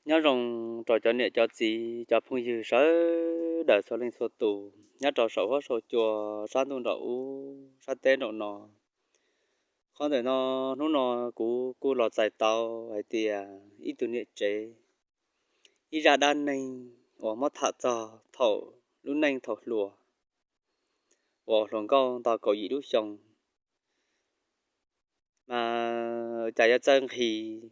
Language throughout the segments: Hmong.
Nyob zoo rau cov niam cov txiv cov phooj ywg sawv daws txhua leej txhua tus nyob rau saum huab saum cua, sab ntuj nraum ub sab teb nraum no. Qhov ntawm no, hnub no kuv kuj los txais tau hais tias ib tug niam tsev, ib zaj dab neeg uas muab tham txog thaum lub neej thaum hluas, uas hluas nkauj nto kaum yim lub xyoo, mas cas yuav txawj nqhis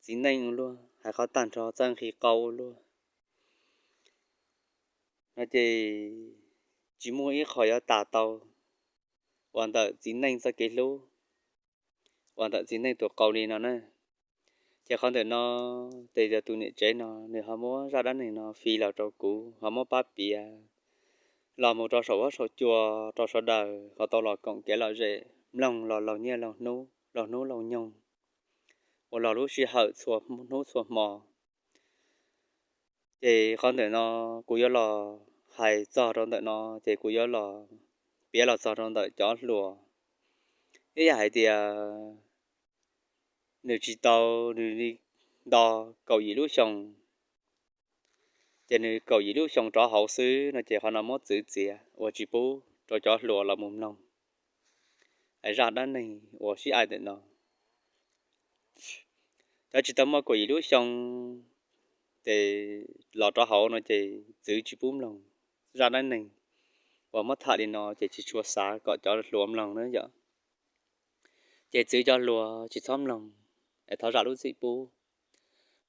txiv neej luaj, hais qhov tag nrho txawj nqhis qau luaj. No ces tsis muaj ib qho yuav tas tau uas ntawm txiv neej txoj kev hlub, uas ntawm txiv neej tus qau li no na. Ces qhov ntawm no, ces yog tus niam tsev no nws ho muab zaj dab neeg no fi los rau kuv, ho muab pab piav los mus rau saum huab saum cua rau sawv daws ho tau los koom kev lom zem mloog los laug nyiaj laug hnub, laug hnub laug nyoog, uas los lub sij hawm txhua hnub txhua hmo. Ces qhov ntawm no kuv yuav los hais txog rau ntawm no, ces kuv yuav los piav los txog rau ntawm cov hluas. Ib yam hais tias nws tsis tau, nws li nto kaum yim lub xyoo, ces nws kaum yim lub xyoo rov hauv xwb no ces qhov no muab txwv txiav uas tsis pub rau cov hluas los mus mloog zaj dab neeg uas sib aim ntawm no. Cov tsis tau muaj kaum yim lub xyoo ces los rov hauv no ces txwv tsis pub mloog zaj dab neeg uas muab tham li no, ces tsis tshua xav kom cov hluas mloog na yom. Ces txwv cov hluas tsis txhob mloog, es thov zam lub txim pub.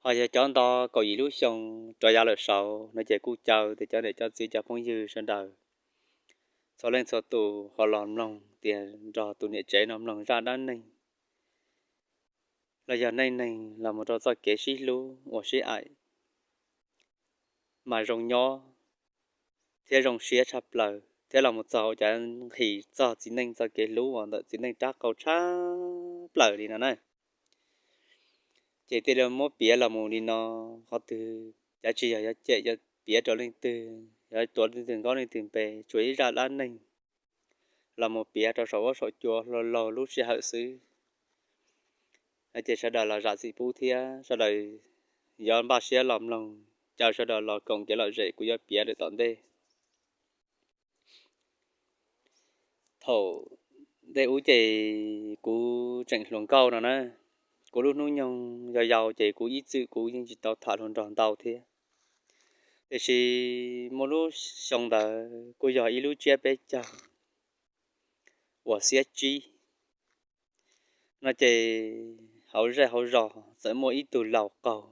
Ho yog cov nto kaum yim lub xyoo rov yav lawm saud no ces kuj caw tias cov niam cov txiv cov phooj ywg sawv daws txhua leej txhua tus ho los mloog tias nrog tus niam tsev no mloog zaj dab neeg los yog neej neeg los mus rau txoj kev sib hlub uas sib aim mas zoo nyob thiab zoo siab tshaj plaws, thiab los mus txog ua cas nqhis txog txiv neej txoj kev hlub uas ntawm txiv neej rab qau tshaj plaws li no na. Ces thiaj li muab piav los mus li no. Qhov twg cav tsis yog yuav cem yuav piav rau leej twg, yuav tuav leej twg nkaub leej twg npe, tsuas ib zaj dab neeg los mus piav rau saum huab saum cua laug lub sij hawm xwb. Ces sawv daws los zam txim pub thiab sawv daws yuav npaj siab los mloog, caw sawv daws los koom kev lom zem kuv yuav piav lawm tom ntej. Thaum ntej ub ces kuv tseem hluas nkauj no na, kuv lub hnub nyoog yau yau ces kuv ib txwm kuv yeej tsis tau tham hluas nraug ntau thiab. Tiam sis muaj lub xyoo ntawd kuj yog ib lub tsiab peb caug uas xiab tsib no ces hauv zej hauv zos txawm muaj ib tug laus qaug.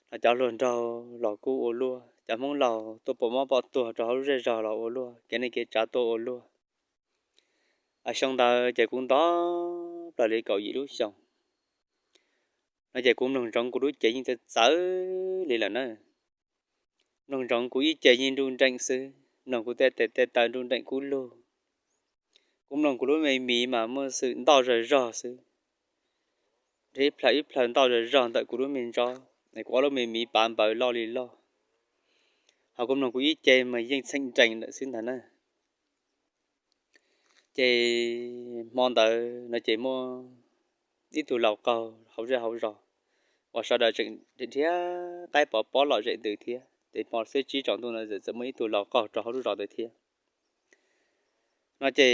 Los cov hluas nraug los kuj ua luaj, cov Hmoob laus tuaj pom mob pom tuag rau hauv lub zej zog los ua luaj, kev neej kev tsav tuaj ua luaj. Xyoo ntawd ces kuv nto plaws li kaum yim lub xyoo no ces kuv mloog ntsoov kuv lub cev yeej txawv txawv li lawm na. Mloog ntsoov kuv ib ce yeej nruj nreem xwb, mloog kuv tej tes tej taw nruj nreem kub lug. Kuv mloog kuv lub me mis mas muaj xwm ntoj zog zog xwb, ib plhaw ib plhaw ntoj zog zog ntawm kuv lub me ntsob, kuv ob lub me mis pav npawv loj li loj. Ho kuv mloog kuv ib ce mas yeej txheem nrees lawm xwb ntag na. Ces hmo ntawd no ces muaj ib tug laus qaug hauv zej hauv zos uas sawv daws tseem dhia qaib pov pob lom zem ntws thiab, ces hmo xiab tsib tsaus ntuj no txawm muaj ib tug laus qaug rau hauv lub zos ntawd thiab. No ces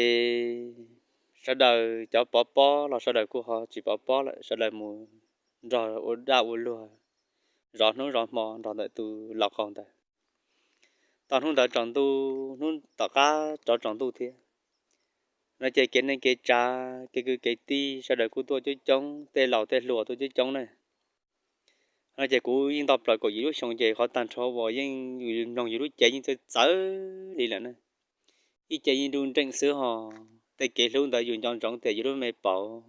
sawv daws cov pov pob los sawv daws kuj ho tsis pov pob lawm, sawv daws mus nrog ua daj ua luag zov hnub zov hmo nrog ntawm tus laus qaug ntawd. Tau hnub ntawd tsaus ntuj, hnub tom qab rov tsaus ntuj thiab no ces kev neej kev tsav, kev kwv kev tij sawv daws kuj tuaj coob coob, tej laus tej hluas tuaj coob coob na. No ces kuv yeej nto plaws kaum yim lub xyoo ces qhov tag nrho uas yeej mloog yus lub cev yeej txawv txawv li lawm na. Ib ce yeej nruj nreem xwb ho, tej kev hlub ntawd yus nco ntsoov tias yus lub me paum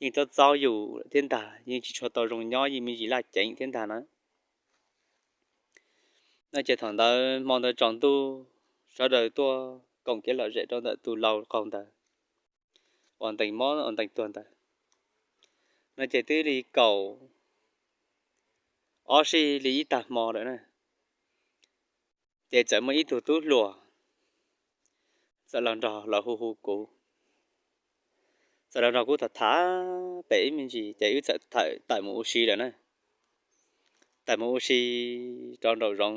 yeej txob txob yus thiab ntag, yeej tsis tshua tau zoo nyob, yeej me ntsis laj ceev thiab ntag na. No ces thaum ntawd hmo ntawd tsaus ntuj, sawv daws tuaj koom kev lom zem rau ntawm tus laus qaug ntawd uas ntees mob uas ntees tuag ntawd. No ces twb li kaum ob sij li ib tag hmo lawm na, ces txawm muaj ib tug tub hluas txawm los nrog los hu hu kuv, txawm los nrog kuv tham tham pem ib me ntsis ces wb txawm tawm mus ua si lawm na. tawm mus ua si rau nraum zoov,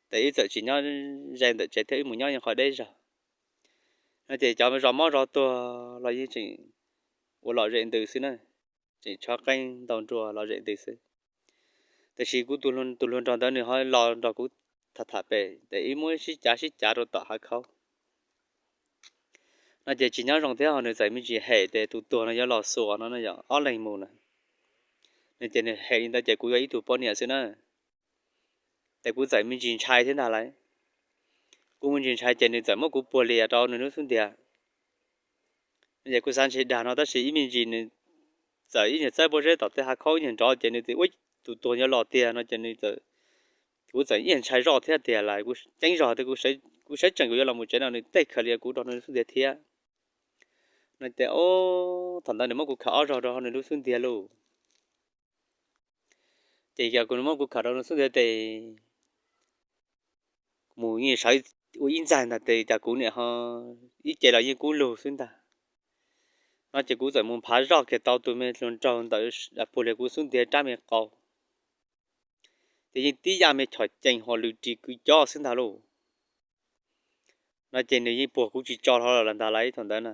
ces wb txawm tsis nyob ze ntawm tsev thiab, wb mus nyob yeej qhov deb zog no. Ces cov zos mob zos tuag los yeej tseem ua lom zem ntws xwb na, tseem tshob qeej ntaus nruas lom zem ntws xwb. Tiam sis kuv tus hluas nraug ntawd nws ho los nrog kuv tham tham pem, ces wb muab sib cav sib cav rau tom hav khaub no. Ces tsis nyob zoo thiab ho nws txawm me ntsis hem tias tus tuag no yuav los xuas no, yog ob leeg mus na. Nws ces nws hem li ntawd ces kuv yog ib tug poj niam xwb na, ces kuv txawm me ntsis ntshai thiab ntag lauj. Kuv me ntsis ntshai ces nws txawm muab kuv puag lias rau nws lub xub ntiag. Ces kuv xav ntshe dag no, tab sis ib me ntsis nws txawm ib nyuag txawb pob zeb tom tej hav khaub ib nyuag nrov ces nws tias ua tus tuag yuav los tiag no ces nws txawm, kuv txawm ib nyuag ntshai zoj thiab tiag lauj. Kuv ceeb zog tias kuv sawv tsees kuv yuav los mus tsev no nws tej khawm lias kuv rau nws lub xub ntiag thiab no. Ces thaum ntawd nws muab kuv khawm ob zaug rau nws lub xub ntiag lauj. Ces kuv, nws muab kuv khawm rau nws xub ntiag ces mus yeej sawv ua ib ntxaig ntag ces cas kuv niam ho ib ce los yeej kub lug xwb ntag no. Ces kuv txawm mus nphav zoj kiag tau tus me hluas nraug ntawd puag lias kuv xub ntiag rab me qau, ces yeej tib yam me chom cees ho lwm ris kwv cov xwb ntag lauj no. Ces nws yeej puag kuv tsis tso hlo lawm ntag lauj thaum ntawd na.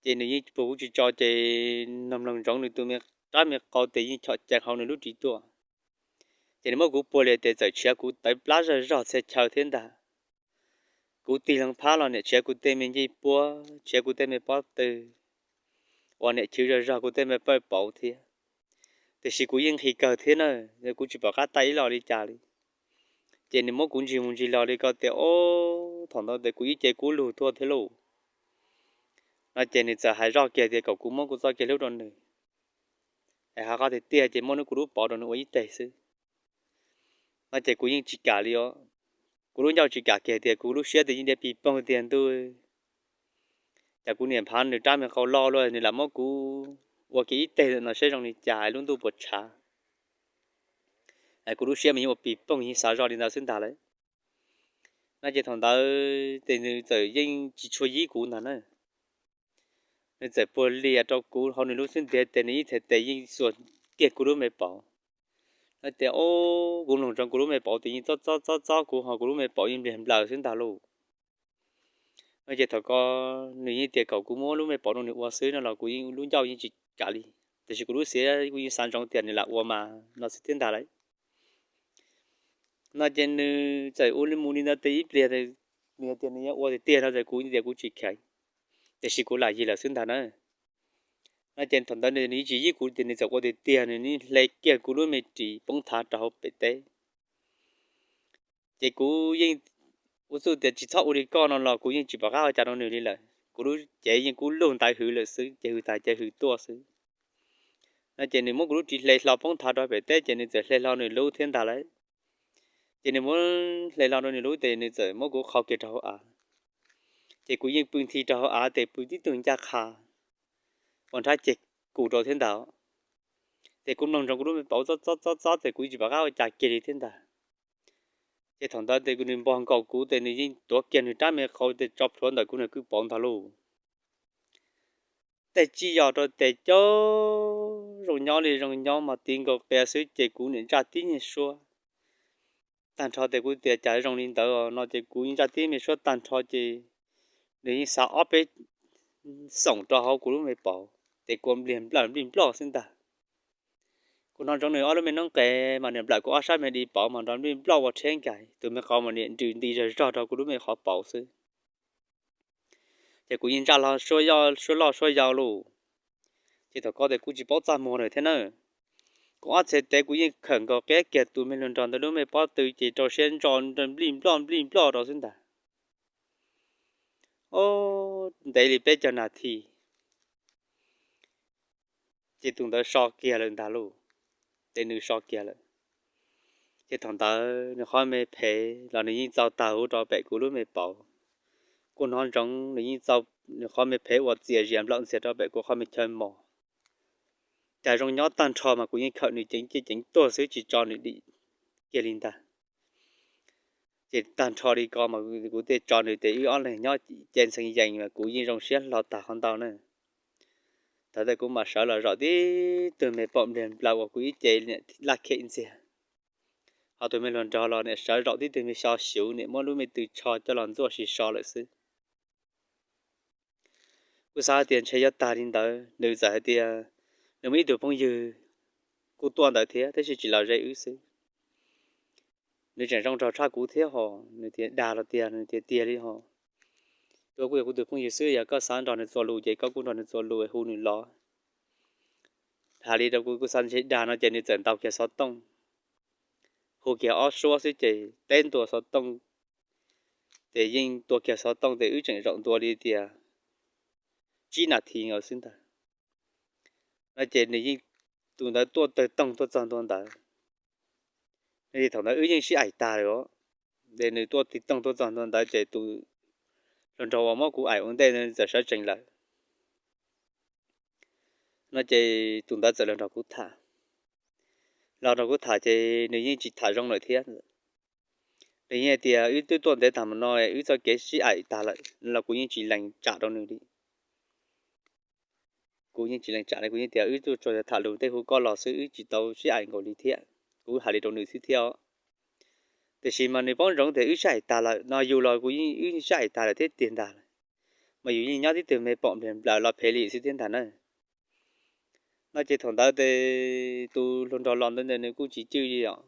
Ces nws yeej puag kuv tsis tso ces mloog mloog ntsoov nws tus me rab me qau ces yeej chom cees hauv nws lub ris tuaj. Ces nws muab kuv puag lias ces txawm tshiav kuv tawv plab zog zog txhia chaw thiab ntag. Kuv tig loo phab los niam tshiav kuv tej me ncej puab, tshiav kuv tej me pob tw, uas niam chwv zog zog kuv tej me pawj pauv thiab. Tiam sis kuv yeej nqhis kawg thiab na, kuv tsis pom qab thaij ib los li cas li. Ces nws muab kuv ntsig mus ntsig los li ko tias, ob, thaum ntawd ces kuv ib ce kub lug tuaj thiab lauj no. Ces nws txawm hais zoj kiag tias kom kuv muab kuv txoj kev hlub rau nws, es ho qhov tiag tiag ces muab kuv lub pauv rau nws ua ib teg xwb no. Ces kuv yeej tsis kam li os. Kuv lub ncauj tsis kam kiag tias kuv lub siab tias yeej ntiab pis poog tiag ntuj, cas kuv niam nphav nws rab me qau loj luaj, nws lam muab kuv ua kiag ib teg no seb zoo li cas es lub ntuj puas tshav. Kuv lub siab mas yeej ua pis poog yeej xav zoj li ntawd xwb ntag lauj no. Ces thaum ntawd ces nws txawm yeej tsis tshua yib kuv ntag na. Nws txawm puag lias rau kuv hauv nws lub xub ntiag ces nws ib txhais tes yeej xuas kiag kuv lub me pauv no. Tias, ob, kuv mloog ntsoov kuv lub me pauv tias yeej txob txob txob txob kuv ho kuv lub me pauv yeej npliag nplaws xwb ntag lauj no. Ces thaum ko nws yeej tias kom kuv muab lub me pauv rau nws ua xwb no los kuv yeej lub ncauj yeej tsis kam li, tiam sis kuv lub siab kuv yeej xav ntsoov tias nws lam ua mas no xwb thiab ntag lauj no. Ces nws txawm ua li mus li ntawd tias ib pliag nws tias nws yuav ua tiag tiag no ces kuv tias kuv tsis kheev, tiam sis kuv lam yig lawm xwb ntag na no. Ces thaum ntawd nws tsis yib kuv ces nws txawm ua tiag tiag, nws hle kiag kuv lub me ris poob thav rau hauv pem teb. Ces kuv yeej ua txuj tias tsis txhob ua li koj no los kuv yeej tsis pom qab ua cas rau nws li lawm. Kuv lub cev yeej kub lug ntawd hwv lawm xwb, ces hwv tas ces hwv tuaj xwb no. Ces nws muab kuv lub ris hle hlo poob thav rau pem teb ces nws txawm hle hlo nws lub thiab ntag lauj. Ces nws muab hle hlo rau nws lub ces nws txawm muab kuv qhau kiag rau hauv av. Ces kuv yeej pw nthi rau hauv av ces pw tib tug ncaj qha ua nrhab ceg kus rau thiab ntag. Ces kuv mloog ntsoov kuv lub me pauv txob txob txob txob ces kuv tsis pom qab ua cas kiag li thiab ntag. Ces thaum ntawd ces nws npog nkaus kuv ces nws yeej tuav kiag nws rab me qau ces tso plhuav ntawm kuv nws kwj pauv ntag lauj. Tej tsis yog rau tes cov zoo nyob li zoo nyob mas tiv nkaus qia xwb ces kuv niam ntsaj tib me suab tag nrho ces kuv tias cas zoo li ntawd no ces kuv ntsaj tib me suab tag nrho ces nws yeej xa ob peb xoom rau hauv kuv lub me pauv ces kuv npliag nplawj nplij nploj xwb ntag. Kuv hnov ntsoov nws ob lub me noob qes mas niam nplawm kuv ob sab me di pauv mas nrov nplij nploj ua rhiab nkais, tus me qau mas niam nrws nti zog zog rau kuv lub me qhov pauv xwb. Ces kuv yeej ntsaj hlo suab loj suab yau lauj. Ces thaum ko ces kuv tsis paub txaj muag lawm thiab na. Kuv ob txhais tes kuv yeej khawm nkaus qia kiag tus me hluas nraug ntawd lub me pob tw ces rau siab ntso nplij nploj nplij nploj rau xwb ntag. Ob, ntev li peb caug nas this ces tus ntawd so kiag lawm ntag lauj. Ces nws so kiag lawm. Ces thaum ntawd nws qhov me phev los nws yeej txaus tag huv rau pem kuv lub me pauv. Kuv hnov ntsoov nws yeej txaus, nws qhov me phev uas txias zias nplaum ntxias rau pem kuv qhov me chaw mos. Cas zoo nyob tag nrho mas kuv yeej khawm nws ceev ciaj ceev tuag xwb tsis tso nws dim kiag li ntag. Ces tag nrho li ko mas kuv thiaj tso nws ces wb ob leeg nyob ce ntxhee yees mas kuv yeej zoo siab hlo tag qhov ntau na. Thaum ntawd kuv mam sawv los zaum tib tug me pom npliag nplaws uas kuv ib ce niam laj khem ntxiag. Ho tus me hluas nraug los niam sawv zaum tib tug me xyo xyuv, niam muab lub me tw tsho coj los ntxuaj sib so lawm xwb. Kuv xav tias ntshe yuav tag li ntawd, nws txawm hais tias nws muaj ib tug phooj ywg kuj tuaj ntawd thiab, tab sis tsis los ze wb xwb. Nws tseem zoo nraug tshaj kuv thiab hos, nws tias dag los tiag, nws tias tiag li hos. Tus kuj yog kuv tus phooj ywg xwb, yog koj xav nrog nws txuas lus ces koj kuj nrog nws txuas lus hu nws los. Hais li rau kuv, kuv xav ntshe dag no ces nws txawm ntaus kiag xov tooj, hu kiag ob suab xwb ces teb ntua xov tooj, ces yeej tua kiag xov tooj ces wb tseem zaum ntua li tias tsib nas this nkaus xwb ntag. No ces nws yeej, tus ntawd tuaj tawg toog tuaj txog ntua ntawd. Thaum ntawd wb yeej sib aim tag lawm os. Ces nws tuaj tig toog tuaj txog ntua ntawd ces tus hluas nraug uas muab kuv aim ua ntej txawm sawv tsees lawm. No ces tus ntawd txawm los nrog kuv tham. Los nrog kuv tham ces nws yeej tsis tham zoo lawm thiab. Nws yeej hais tias wb twb tuaj ntev tag mus no, wb txoj kev sib aim tag lawm los kuv yeej tsis lees tsam rau nws li. Kuv yeej tsis lees tsam li, kuv yeej tias wb tuaj tsuas yog tham lus tej hu koj los xwb, wb tsis tau sib aim nkaus li thiab. Kuv hais li rau nws xwb thiab os. Tiam sis mas nws paub ntsoov tias wb sib aim tag lawm no, yus los kuv yeej, wb sib aim tag lawm thiab tiag ntag. Mas yus yeej nyob tib tug me pom npliag nplaws los phem li xwb thiab ntag na. No ces thaum ntawd ces tus hluas nraug los ntawd nws kuj tsis cwj li os.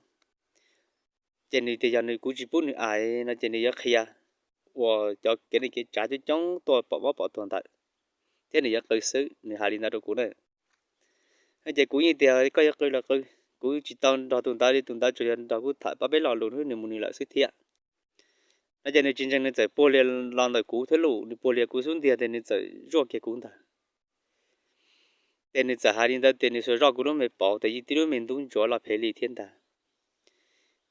Ces nws tias yog nws, kuv tsis pub nws aim no ces nws yuav qhia uas cov kev neej kev tsav coob coob tuaj pom mob pom tuag ntawd, thiab nws yuav qw xwb, nws hais li ntawd rau kuv na. Ces kuv yeej tias koj yuav qw los qw, kuv tsis tau nrog tus ntawd li, tus ntawd tsuas yog nrog kuv tham pab peb lo lus, nws mus nws lawm xwb thiab. No ces nws tsis ntseeg, nws txawm puag lias los ntawm kuv thiab lauj, nws puag lias kuv xub ntiag ces nws txawm zuaj kiag kuv ntag. Ces nws txawm hais li ntawd ces nws xuas zoj kuv lub me paum ces yeej tib lub me ntub ntsuav los phem li thiab ntag.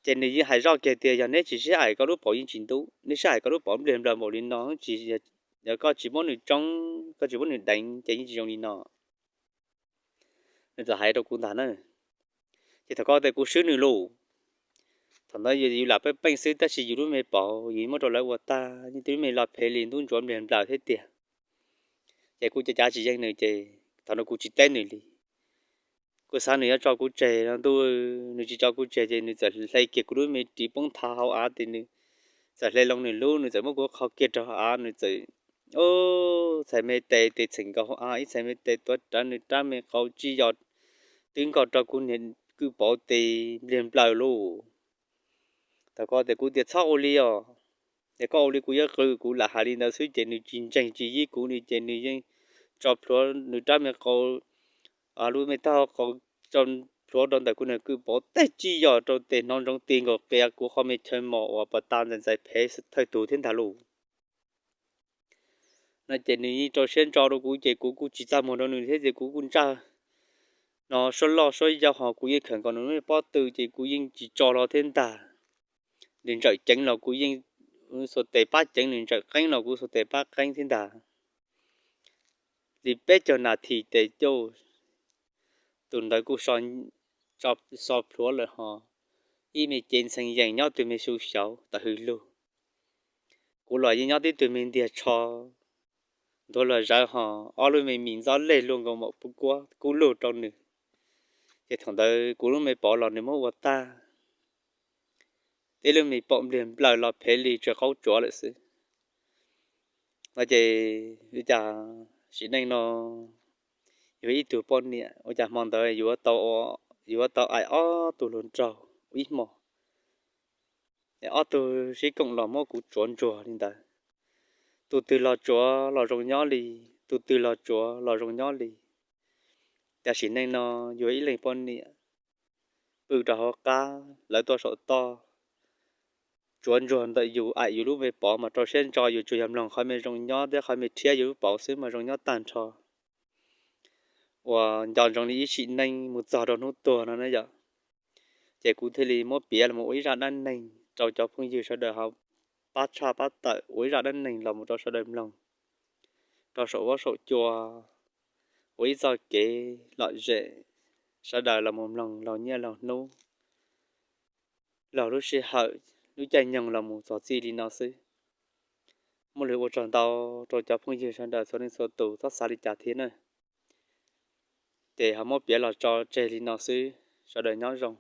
Ces nws yeej hais zoj kiag tias yog neb tsis sib aim koj lub paum yeej tsis ntub, neb sib aim koj lub paum npliag nplaws npaum li no, tsis, yog koj tsis muab nws tsoob, koj tsis muab nws deev ces yeej tsis zoo li no. Nws txawm hais rau kuv ntag na. Ces thaum ko ces kuv swb nws lauj. Thaum ntawd yus lam peej peej xwb tab sis yus lub me paum yus muab rau lawv ua tag, yeej tib lub me los phem li ntub ntsuav npliag nplaws thiab tiag. Ces kuv cav cav tsis yeej nws ces thaum no kuv tsis teb nws li. Kuv xav nws yuav tso kuv tseg no ntuj, nws tsis tso kuv tseg ces nws txawm hle kiag kuv lub me ris poob nthav hauv av ces nws txawm hle loo nws lub, nws txawm muab kuv qhau kiag rau hauv av, nws txawm, ub, txhais me tes tes txheem nkaus hauv av, ib txhais me tes tuav rawv nws rab me qau tsij yos twb nkaus rau kuv niag kwj paum tes npliag nplaws lauj. Thaum ko ces kuv tias txhob ua li os, es koj ua li kuv yuav qw, kuv lam hais li ntawd xwb ces nws tsis ntseeg tsis yib kuv li ces nws yeej tso plhuav nws rab me qau, lub me taub hau qau tso plhuav rau ntawm kuv niag kwj paum teb tsij yos rau tes hnov ntsoov ti nkaus qias kuv qhov me chaw mos uas pas tas ntxais ntxais phev thawj tug thiab ntag lauj. No ces nws yeej rau siab ntso rau kuv ces kuv kuj tsis txaj muag rau nws thiab ces kuv kuj ntsaj no suab loj suab yau ho kuv yeej khawm nkaus nws lub me pob tw ces kuv yeej tsis tso hlo thiab ntag. Nws ntsawm ceev los kuv yeej xuas tes pab ceev, nws ntsawm qeeb los kuv xuas tes pab qeeb thiab ntag. Li peb caug nas this ces cauj, tus ntawd kuj so plhuav lawm ho ib me cev ntxhee yees nyob tug me xyu xyauv tawm hws lug. Kuv los yeej nyob tib tug me ntiag tsho nthuav los zawv ho ob lub me mis ntxob lej luaj nkaus maum pub kuab kub lug rau nws. Ces thaum ntawd kuv lub me paum los nws muab ua tag, tib lub me paum npliag nplaws los phev li tsaws qaub tsuav lawm xwb. No ces ua cas sim neej no yuav ib tug poj niam ua cas hmo ntawd yuav tau aim ob tug hluas nraug ib hmo, ob tug sib koom los muab kuv tsuav ntsuag li ntawd. Tus twg los tsuav los zoo nyob li, tus twg los tsuav los zoo nyob li. Cas sim neej no yuav ib leeg poj niam pw rau hauv qab, lawv tuaj saum toj tsuav ntsuag ntawm yus, aim yus lub me paum mas rau siab ntso, yus tsuas yog mloog qhov me zoo nyob thiab qhov me rhiab yus lub paum xwb mas zoo nyob tag nrho. Uas nco ntsoov li ib sim neej mus txog rau hnub tuag no na yom. Ces kuv thiaj li muab piav los ua ib zaj dab neeg rau cov phooj ywg sawv daws ho pab tshaj pab tawm, ua ib zaj dab neeg los mus rau sawv daws mloog rau saum huab saum cua, ua ib txoj kev lom zem sawv daws los mus mloog laug nyiaj laug hnub, laug lub sij hawm, lub caij nyoog los mus txog txij li no xwb. Muaj lus ua tsaug ntau rau cov phooj ywg sawv daws txhua leej txhua tus, txhob xav li cas thiab na. ces ho muab piav los tso tseg li no xwb. Sawv daws nyob zoo.